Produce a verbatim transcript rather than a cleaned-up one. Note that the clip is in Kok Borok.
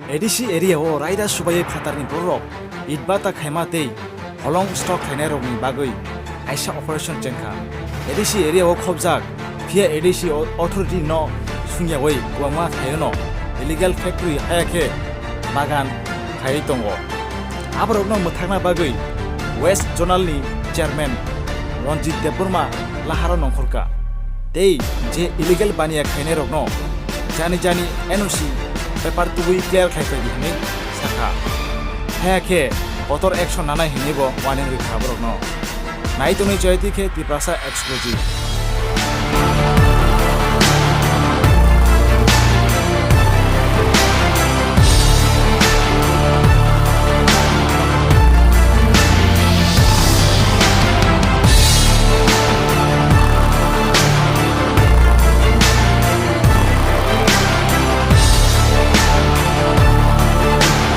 A D C area o raida subaiwi phatarni bororok itbata khaima tei holong stock khainairokni bagwi kaisa operation chengkha. A D C area o khobjak, phiya A D C o-, authority no sungyawi kwbangma khaiono illegal factory haya khe bagan khaiwi tongo. Aborokno mwthakna bagwi West Zonal ni chairman Ranjit Debbarma laharo nongkhorkha. Tei je illegal baniya khainairokno jani jani N O C paper tubui clear khlaiphai di hwnwi sakha. Haya khe kotor action nanai hwnwibo warning rikha borokno. Nai tongwi chayati khe Tiprasa Exclusive.